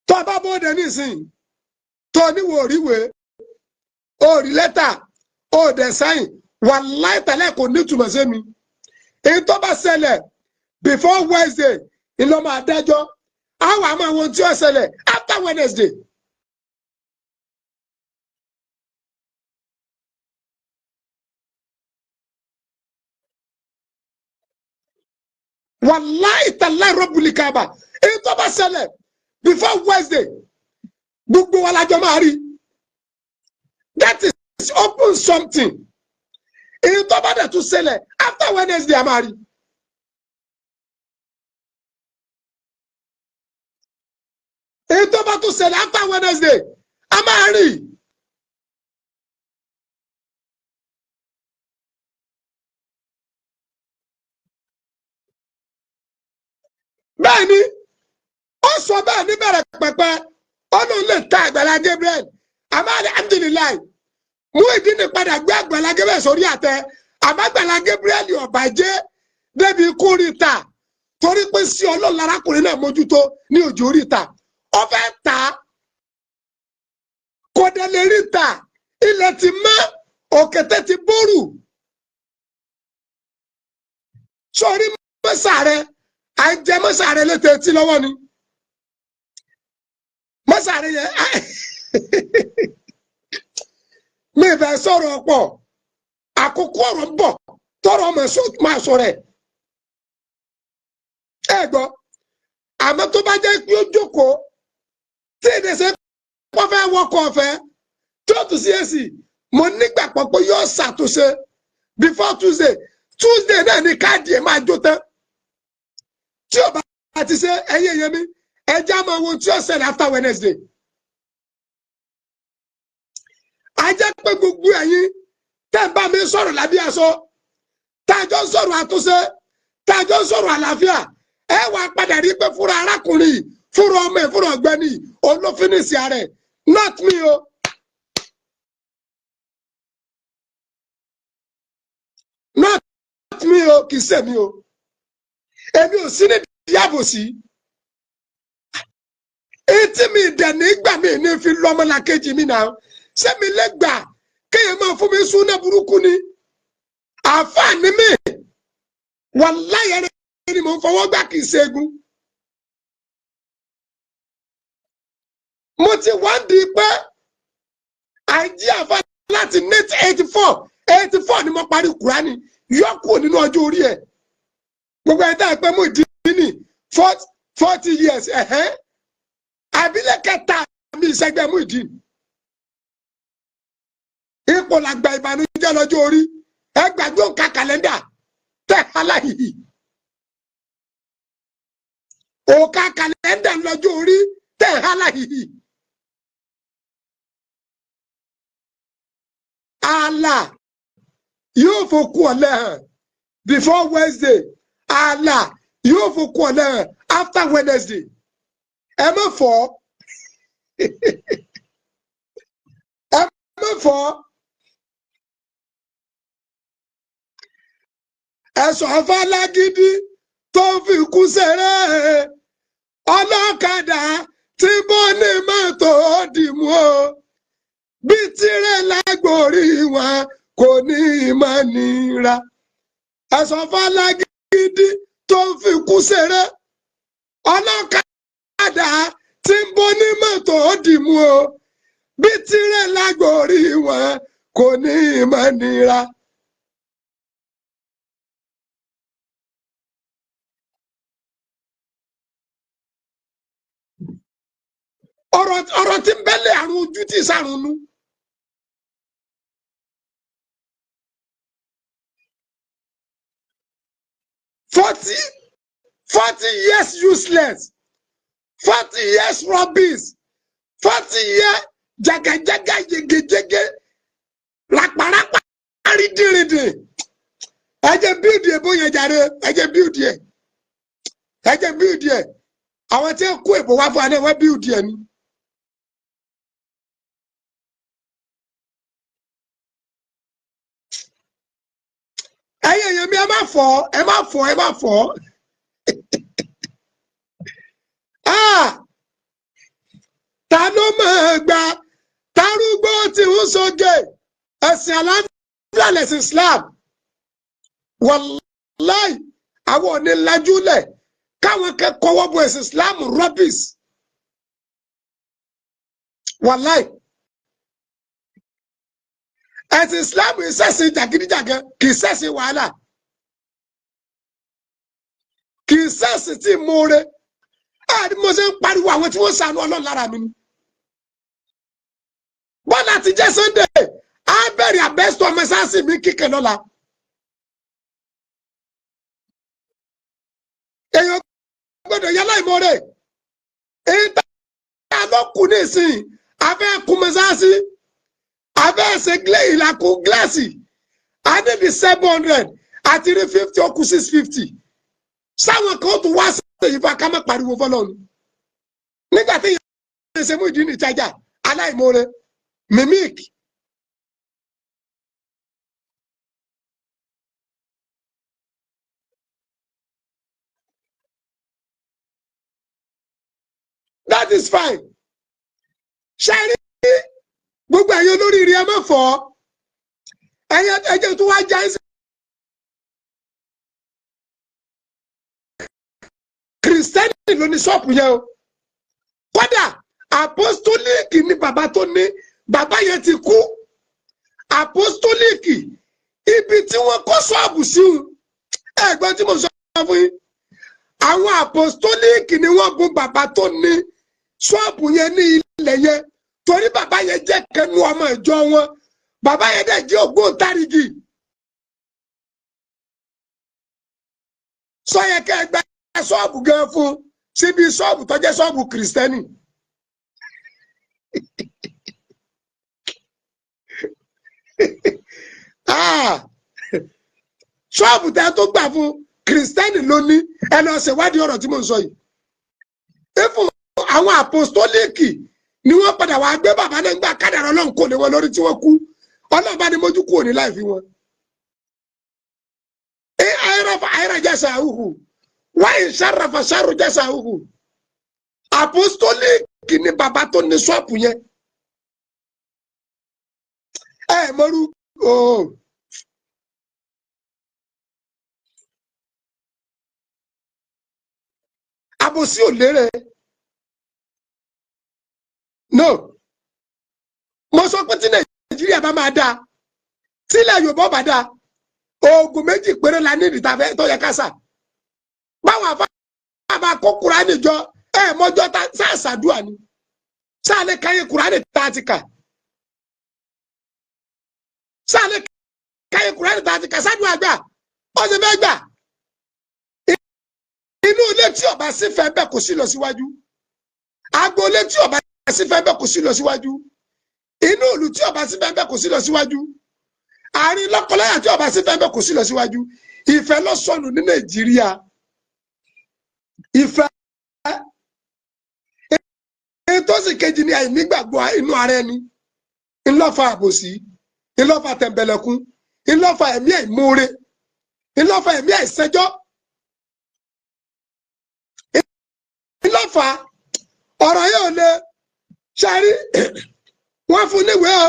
Tó bá bóde nísìnyí, tó níwò òríwèé, òrí lẹ́tà, òdẹ̀ sáyìn, wàláì tàlẹ́ kò nítumọ̀ sí mi. Èyí tó bá ṣẹlẹ̀ before Wednesday ìlọ máa dájọ́. Àwọn àmọ́ àwọn tí ó ṣẹlẹ̀ after Wednesday. Wàláì tàlẹ́ rọ́bùlì kaba, èyí tó bá ṣẹlẹ̀ before Wednesday, gbogbo wa lájọ máa rí. That is open something. Èyí tó bá dẹ̀ tún ṣẹlẹ̀ after Wednesday, a máa rí. Èyí tó bá tún ṣẹlẹ̀ after Wednesday, a máa rí. Bẹ́ẹ̀ ni ó sọ bẹ́ẹ̀ níbẹ̀rẹ̀ pẹ̀pẹ́, ó lóun lè ta Àgbàlá Gabriel, àmọ́ alhamdulillahi, Muyideen padà gbé Àgbàlá Gabriel sórí àtẹ, àmọ́ Àgbàlá Gabriel ò bàjẹ́ débi kú rí ta, torí pé sí Ọlọ́run lárákùnrin náà mójútó ní òjò rí ta. Ó fẹ́ ta, kò dé lè rí ta, ilẹ̀ ti mọ́, òkété ti bórù. Sórí mọ́sà rẹ, à ń jẹ mọ́sà rẹ létí etí lọ́wọ́ ni mọ́sà rẹ yẹn. Mi fẹ́ sọ̀rọ̀ pọ̀, àkókò ọ̀rọ̀ ń bọ̀ tọrọ máa sọ rẹ̀. Ẹ gbọ́, àmọ́ tó bá jẹ́ pé ó jókòó tí èdè ṣe pọ́ fẹ́ wọkọ̀ ọ̀fẹ́ tí ó tún sí èsì, mo nígbàgbọ́ pé yóò ṣàtúnṣe before Tuesday. Tuesday náà ni káàdì ẹ̀ máa jó tán. Tí ó bá ti ṣe, ẹ̀yìn ẹ̀yẹ mi, ẹjẹ́ máa wo tí ó ṣẹlẹ̀ after Wednesday. A jẹ́ pé gbogbo ẹ̀yin tẹ́ ń bá mi sọ̀rọ̀ lábí aṣọ, tá a jọ ń sọ̀rọ̀ àtúnṣe, tá a jọ ń sọ̀rọ̀ àlàáfíà, ẹ wà padà rí pé fúnra arákùnrin yìí, fúnra ọmọ ẹ̀, fúnra ọ̀gbẹ́ni olófínìsì ààrẹ, not me o. Not me o, kì í ṣe mi o. Èmi ò sí ní ìyàbòsí. Etí mi dẹ̀ nígbà mi ní fi lọ́mọlàkejì mi náà. Ṣé mi lè gbà kéèyàn máa fún mi súná burúkú ni? Àǹfààní mi wàláyé rẹ ni mò ń fọwọ́ gbà, kì í ṣẹ́gun. Mo ti wá di pé àìjí àfa láti 1984. 84 ni mo parí Kùránì, yọ kúrò nínú ọjọ́ orí ẹ̀. Gbogbo ẹ̀ tá a pẹ́ Muyideen ní 40 years, ẹ̀hẹ́n, àbílẹ̀ kẹta mi ìṣẹ́gbẹ́ Muyideen. Ipò làgbà ìbànújẹ́ lọ́jọ́ orí. Ẹ gbàgbé òǹkà kàlẹ́ndà tẹ́ aláìhì. Òǹkà kàlẹ́ndà lọ́jọ́ orí tẹ́ aláìhì. Allah yóò fokú ọ̀lẹ́ hàn before Wednesday. Allah yóò fokú ọ̀lẹ́ hàn after Wednesday. Ẹ má fọ́, ẹ má fọ́. Ẹ̀sọ́ fálágídí tó fi kú ṣeré, ọlọ́kadà tí bó ní mọ́tò dìmú o, bí tirẹ̀lá gborí wọn kò ní ìmọ̀ nira. Ẹ̀sọ́ fálágídí tó fi kú ṣeré, ọlọ́kadà tí bó ní mọ́tò dìmú o, bí tirẹ̀lá gborí wọn kò ní ìmọ̀ nira. Ọ̀rọ̀ tí ń bẹ́lẹ̀ àrùn ojú tí sàrùn nu. 40 years useless, 40 years rubbish, 40 years jagajaga yegejege raparapa rídìrídì. Ẹ jẹ́ bíìdì èbó yẹn jàre, ẹ jẹ́ bíìdì ẹ̀, ẹ jẹ́ bíìdì ẹ̀. Àwọn tí ń kó èbó wá fún wa náà, wọ́n bíìdì ẹ̀ ni. Ẹ̀yin èèyàn mi, ẹ má fọ́, ẹ má fọ́, ẹ má fọ́. Ah! Ta ló máa gba tarúgbó tí ń soge? Ẹ̀sìn àlàáfíà lẹ̀sìn Islam. Wàláì, àwọn ò ní lajúlẹ̀ káwọn kẹ́kọ̀ọ́ wọ́n bu ẹ̀sìn Islam rubbish. Wàláì, ẹ̀sìn Islam ìṣẹ̀sìn jàgídíjàgan, kì í ṣẹ̀sìn wàhálà, kì í ṣẹ̀sìn tí mo re. Ẹ̀ẹ́dì mo ṣe ń pariwo àwọn tí wọ́n ṣàánú Ọlọ́run lára mi ni. Bọ́lá ti jẹ́ Sunday, á bẹ̀rẹ̀ àbẹ́sọ̀ mẹ́sàásì mi kíkẹ́ lọ́la. Èèyàn gbọ́dọ̀ yẹ láìmọ́re. Èyí tá a lọ kù ní ìsìn, abẹ́ kún mẹ́sàásì, abẹ́ ṣe ìlàkùn gíláàsì, a ní di 700 àti rí 50, ó kù 650. Sáwọn kan tún wá sí èyí fún akámẹ́ pariwo fọlọ́run. Nígbà tí ìyẹn ṣe mú ìdí ní ìtajà aláìmoore mimic. That is fine. Ṣe rí gbogbo ẹ̀yin olóríire, ẹ má fọ́ ẹ̀yin ẹ̀jẹ̀ tó wá já ẹ́ sí. Kìrìsìtẹ́nì ló ní ṣọ́ọ̀pù yẹn o. Kódà apostolic ni bàbá tó ní, bàbá yẹn ti kú. Apostolic ibi tí wọ́n kọ́ ṣọ́ọ̀bù sí un, ẹ̀gbọ́n tí mo sọ fún yín, àwọn apostolic ni wọ́n bùn bàbá tó ní ṣọ́ọ̀bù yẹn ní ilẹ̀ yẹn, torí bàbá yẹn jẹ́ kẹnu ọmọ ìjọ wọn. Bàbá yẹn dẹ̀ jẹ́ ògbóǹtarìgì. Sọ yẹ kẹ́ ẹ gba ṣọ́ọ̀bù gan fún síbi ṣọ́ọ̀bù tó jẹ́ ṣọ́ọ̀bù kìrìsìtẹ́nì. Ṣọ́ọ̀bù tẹ́ tó gbà fún kìrìsìtẹ́nì ló ní. Ẹ lọ ṣèwádìí ọ̀rọ̀ tí mò ń sọ yìí. Ifun àwọn àpòstólíìkì ni wọ́n padà wá gbé bàbá náà gbà kádàrá Ọlọ́run kò lé wọn lórí tí wọ́n kú. Ọlọ́run bá ní mójú kúrò ní láì fi wọn. Ẹ ayérafa ayérajà ṣàhùhù wáyé ṣàràfà ṣàròjà ṣàhùhù. Àpòstólíìkì ni bàbá tó ní ṣọ́ọ̀bù yẹn. Ẹ mọ́rú ooo. Àbòsí ò lérè. No, mo sọ pé tí Nàìjíríà bá máa dáa, tílẹ̀ Yorùbá bá dáa, oògùn méjì péré la ní ìdìtà fẹ́ tó yẹ ká sà. Báwọn afáà bá kó Kùránì jọ, ẹ mọ́jọ́ tá sáà ṣàdúà ni sáà lè káyé Kùránì tá a ti kà, sáà lè káyé Kùránì tá a ti kà, sádùá gbà, ó sì fẹ́ gbà. Inú ilé tí ọba sí fẹ́ bẹ́ẹ̀ kò sí lọ síwájú, agboolé tí ọba sí fẹ́ bẹ́ẹ̀ kò sí lọ síwájú, inú ìlú tí ọba sí fẹ́ bẹ́ẹ̀ kò sí lọ síwájú, àárín lọ́kọláya tí ọba sí fẹ́ bẹ́ẹ̀ kò sí lọ síwájú. Ìfẹ́ ló sọnù ní Nàìjíríà. Ìfẹ́ ètò sì kejì ní àìnígbàgbọ́ inú ara ẹni, ńlọ́fà àbòsí, ńlọ́fà tẹ̀m̀bẹ̀lẹ̀kún, ńlọ́fà ẹ̀mí àìmoore, ńlọ́fà ẹ̀mí àìsẹ́jọ́, ńlọ́fà ọ̀rọ̀ yóò lè ṣáárí. Wọ́n fún níwèé o,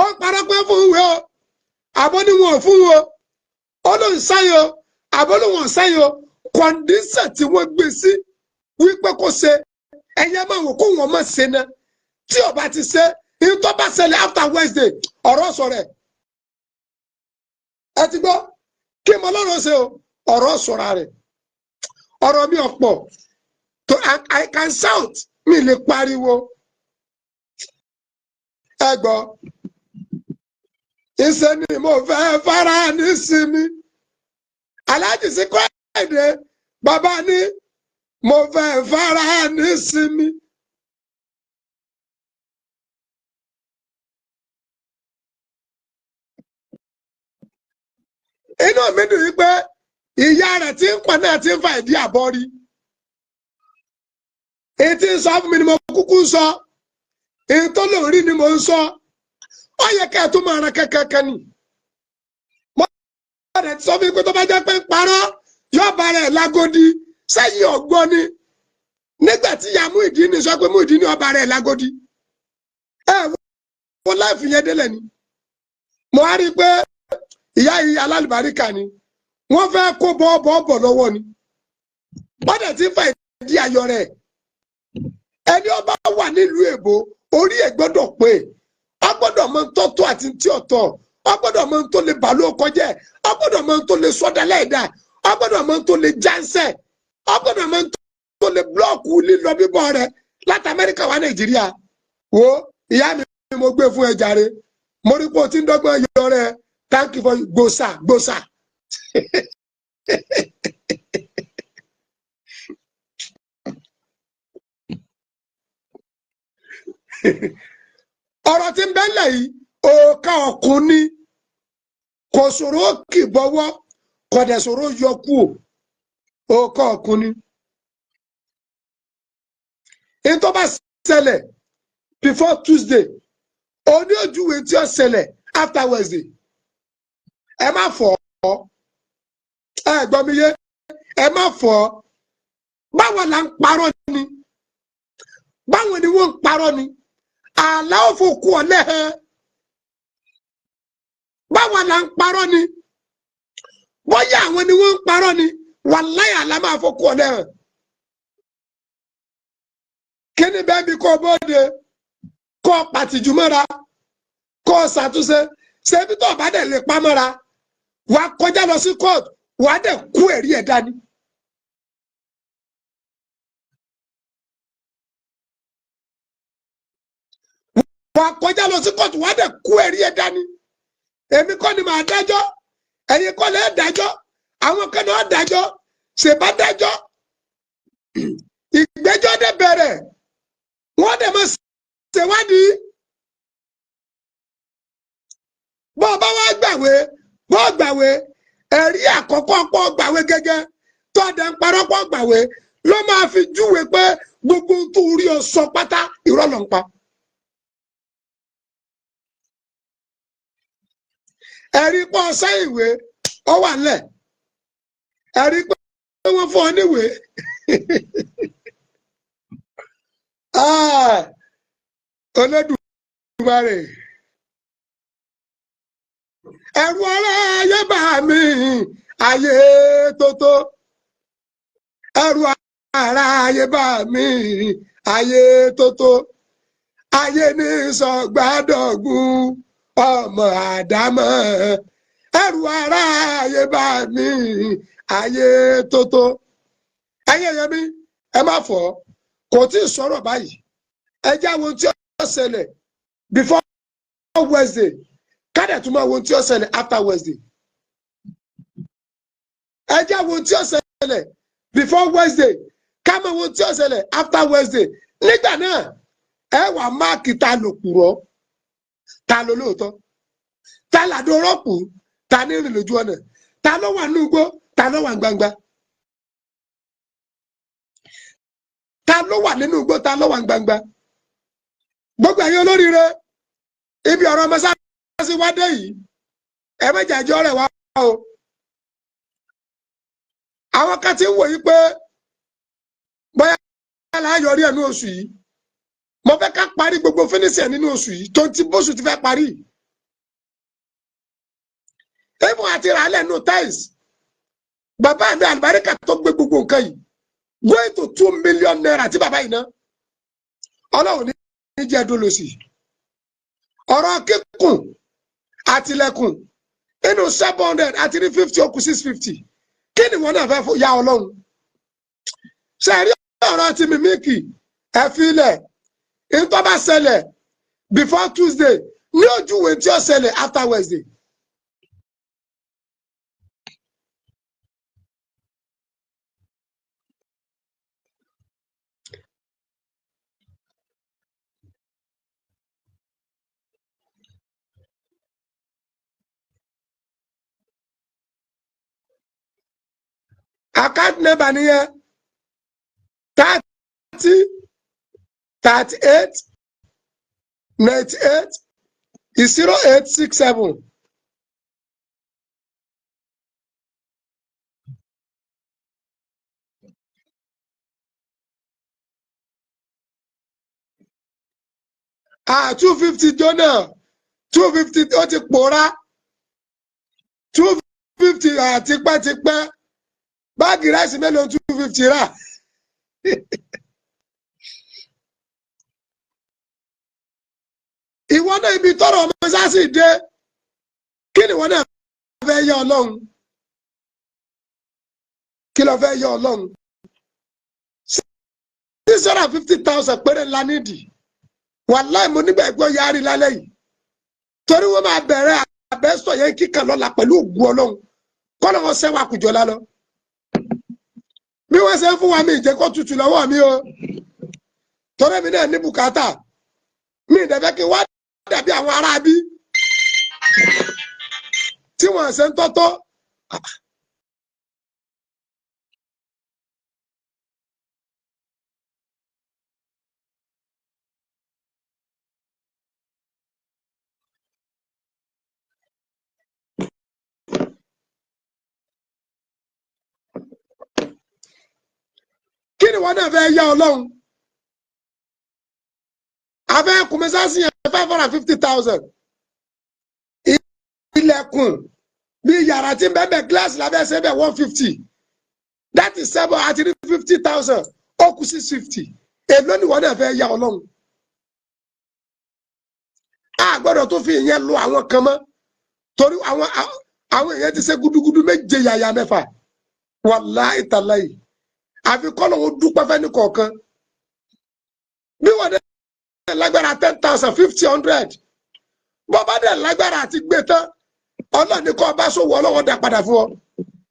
ó parọ́ pé fún ìwé o, àbọ̀ ni wọn ò fún o, ó ló ń sáyò, àbọ̀ ló wọn sáyò. Condition tí wọ́n gbé sí wípé kó ṣe, ẹ̀yẹ máa wò kó wọ́n má ṣe náà. Tí ó bá ti ṣe, ìtọ́ bá ṣẹlẹ̀ after Wednesday, ọ̀rọ̀ sọ̀rọ̀ ẹ̀. Ẹ ti gbọ́ kí mo lọ́rọ̀ ṣe o, ọ̀rọ̀ sọ̀rọ̀ rẹ̀. Ọ̀rọ̀ mi ọ̀pọ̀ to I can shout, mi lè pariwo. Ẹ gbọ́, ìṣe ni mo fẹ́ fara nísinmi. Aláàjì sí kọ́ẹ̀dẹ̀ bàbá ní mo fẹ́ fara nísinmi. Inú mi dùn wípé ìyá rẹ̀ tí ń pọ̀ náà ti ń fa ìdí àbọ̀ rí. Èyí tí ń sọ fún mi ni mo kúkú ń sọ, èyí tó lòun rí ni mo ń sọ. Ó yẹ ká ẹ tó máa ran kẹ́kẹ́kẹ́ ni. Mo rẹ̀ ti sọ fún mi pé tó bá jẹ́ pé ń parọ́, yóò bá rẹ̀ lágodi sẹ́yìn ọ̀gbọ́n ni. Nígbà tí ìyá Muyideen sọ pé Muyideen ọba rẹ̀ lágódí, ẹ wọ́n láìfi yẹn délẹ̀ ni. Mo á rí i pé ìyá yìí alálùbáríkà ni, wọ́n fẹ́ kó bọ́ọ̀bọ̀ lọ́wọ́ ni, wọ́n dẹ̀ ti ń fa ìdí ayọ̀ rẹ̀. Ẹni ọba wà nílùú èbó, orí ẹ̀ gbọ́dọ̀ pé, ọ gbọ́dọ̀ mọ tọ́tọ́ àti tí ọ̀tọ̀, ọ gbọ́dọ̀ mọ tó lè bà ló kọjẹ́, ọ gbọ́dọ̀ mọ tó lè sọ́dà lẹ́ẹ̀dá, ọ gbọ́dọ̀ mọ tó lè jánsẹ̀, ọ gbọ́dọ̀ mọ tó lè búlọ́ọ̀kù lílọ bíbọ̀ rẹ̀ láti Amẹ́ríkà wá Nàìjíríà. Wo ìyá mi, mo gbé fún ẹ jàre, mo rí pé o ti ń dọ́gbọ́n yọ rẹ. Thank you for gbòòsà gbòòsà. Ọ̀rọ̀ tí ń bẹ ńlẹ̀ yìí, òòkà ọ̀kun ni, kò ṣòro kì bọ́wọ́, kò dẹ̀ ṣòro yọ kú o, òòkà ọ̀kun ni. Ní tó bá ṣẹlẹ̀ before Tuesday, òní ojúwe tí ó ṣẹlẹ̀ after Wednesday. Ẹ má fọ̀ ọ́, ẹ gbọ́ mi yé, ẹ má fọ̀ ọ́. Báwo la ń parọ́ ni? Báwo ni wọ́n ń parọ́ ni? Àlá òfò kú ọ lẹ́hẹ́. Báwo la ń parọ́ ni? Bóyá àwọn ni wọ́n ń parọ́ ni, wàláyà àlá máa fò kú ọ lẹ́hẹ́. Kí ni bẹ́ẹ̀ bí kò bóde, kó pàtìjú mọ́ra, kó ṣàtúnṣe? Ṣebí tó bá dẹ̀ lè pa mọ́ra, wà á kọjá lọ sí court, wà á dẹ̀ kú ẹ̀rí ẹ̀ dání. Wà á kọjá lọ sí court, wà á dẹ̀ kú ẹ̀rí ẹ̀ dání. Èmi kọ́ ni màá dájọ́, ẹ̀yin kọ́ lẹ́ dájọ́, àwọn kan náà dájọ́, ṣèbá dájọ́, ìgbẹ́jọ́ dẹ̀ bẹ̀rẹ̀, wọ́n dẹ̀ máa ṣèwádìí. Bọ́ ọ bá wá gbàwé, bọ́ ọ gbàwé, ẹ̀rí àkọ́kọ́ pọ̀ gbàwé gẹ́gẹ́ tó ọ̀dẹ̀ ń parọ́ pọ̀ gbàwé ló máa fi júwe pé gbogbo tó rí ọ sọ pátá irọ́ ló ń pa. Ẹ̀rí pọ̀ sẹ́ ìwé ó wà nílẹ̀, ẹ̀rí pé wọ́n fún ọ níwèé. Olódùmarè, ẹ̀rù ọ̀rọ̀ ayé bá mi, ayé tótó, ẹ̀rù ara ayé bá mi, ayé tótó, ayé ní sọgbàdọ̀gún ọmọ àdámọ̀, ẹ̀rù ara ayé bá mi, ayé tótó. Ayé yẹn mi, ẹ má fọ́, kò tí ì sọ̀rọ̀ báyìí. Ẹ jẹ́ àwọn tí ó ṣẹlẹ̀ before Wednesday, kádẹ̀ tún máa wo tí ó ṣẹlẹ̀ after Wednesday. Ẹ jẹ́ àwọn tí ó ṣẹlẹ̀ before Wednesday, ká máa wo tí ó ṣẹlẹ̀ after Wednesday. Nígbà náà ẹ wà máàkì ta ló kùrọ̀, ta ló lóòótọ́, ta làdó rọ́pù, ta ní rìn lójú ọ̀nà, ta ló wà ní igbó, ta ló wà gbangba, ta ló wà nínú igbó, ta ló wà gbangba. Gbogbo ẹ̀yin olóríire, ibi ọ̀rọ̀ mọ́sáàsì wá dé yìí, ẹ méjì àjọ rẹ̀ wá o. Àwọn kan ti ń wòye pé bóyá là á yọrí ẹ̀ ní oṣù yìí. Mo fẹ́ ká parí gbogbo fínísì ẹ̀ nínú oṣù yìí, tó ń ti bóṣù ti fẹ́ parí. Even àti rà á lẹ́nu táìsì, bàbá mi àlùbáríkà tó gbé gbogbo nǹkan yìí, going to ₦2 million tí bàbá yìí ná. Ọlọ́run ní jẹ́ dolo sí. Ọ̀rọ̀ kíkùn àtìlẹ́kùn inú 700 àti ní 50, ó kù 650. Kí ni wọn náà fẹ́ fún ya Ọlọ́run? Ṣe rí ọ̀rọ̀ ti mímíkì, ẹ fi ilẹ̀ ìtọ́ bá ṣẹlẹ̀ before Tuesday ní ojúwe tí ó ṣẹlẹ̀ after Wednesday. Account number nìyẹn, 30 38 98 0867. Ah, 250 jóná, 250 ó ti pòórá. 250 tipẹ́tipẹ́. Báàgì ráìsì mélòó 250 rà? Ìwọ náà, ibi tọrọ ọmọ sásì dé, kí ni ìwọ náà fẹ́ yẹ Ọlọ́run? Kí ló fẹ́ yẹ Ọlọ́run? 650,000 péré ńlá nídìí. Wàláì, mo nígbà gbọ́ yarí lálẹ́ yìí, torí wọ́n máa bẹ̀rẹ̀ àbẹ́sọ̀ yẹn kíkàn lọ́la pẹ̀lú ògùn Ọlọ́run. Kọ́nà wọn sẹ́wà kùjọ lálọ́ bí wọ́n ṣe ń fún wa. Mi ìjẹ́ kó tutù lọ́wọ́ mi o, torí mi náà ní bùkátà. Mi ìdẹ̀fẹ́ kí wá dàbí àwọn aráabí tí wọ́n ṣe ń tọ́tọ́. Kí ni wọ́n náà fẹ́ yá Ọlọ́run? Afẹ́ kùmẹ́sàsì yẹn, 550,000. Ilẹ̀kùn bí yàrá tí ń bẹ́ẹ̀ bẹ́ẹ̀, gíláàsì lábẹ́ ṣe bẹ́ẹ̀, 150, that is seven àti ní 50,000, ó kù 650. Èló ni wọ́n náà fẹ́ yá Ọlọ́run? A gbọ́dọ̀ tó fi ìyẹn lo àwọn kan mọ́, torí àwọn èèyàn ti ṣe gudugudu méje yàyà mẹ́fà. Wàláhì tàláhì, àfi kọ́lọ̀ ó dúpẹ́ fẹ́ ní kọ̀ọ̀kan. Bí wọ́n dẹ̀ lágbára 10,000, 50, 100, bọ́ bá dẹ̀ lágbára àti gbé tán, Ọlọ́ọ̀ni kọ́ ọba sówó, ọlọ́wọ́ dá padà fún ọ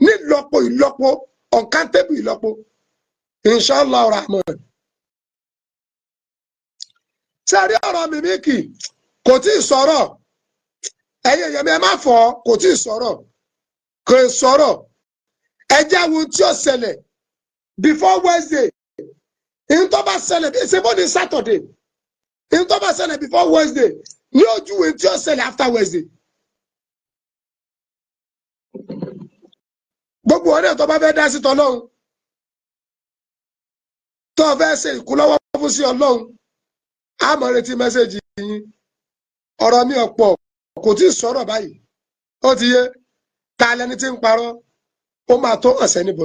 nílọ́po ìlọ́po, uncountable ìlọ́po, inshallah rahman. Sẹ́rí ọ̀rọ̀ mímíkì kò tí ì sọ̀rọ̀. Ẹ̀yin èèyàn mi, ẹ má fọ́. Kò tí ì sọ̀rọ̀, kò ì sọ̀rọ̀. Ẹ jẹ́ àwọn tí ó ṣẹlẹ̀ before Wednesday. Ìyẹn tó bá ṣẹlẹ̀ ṣe bó ní Saturday, ìyẹn tó bá ṣẹlẹ̀ before Wednesday ní ojúwe tí ó ṣẹlẹ̀ after Wednesday. Gbogbo ọ̀rẹ́ tó bá fẹ́ dá sí tọ́lọ́hún, tó fẹ́ ṣe ìkúlọ́wọ́ fún sí Ọlọ́hun, á mọ̀ retí message yín. Ọ̀rọ̀ mi ọ̀pọ̀, kò tí ì sọ̀rọ̀ báyìí. Ó ti yé ta lẹni tí ń parọ́, ó máa tó ọ̀sẹ̀ níbo.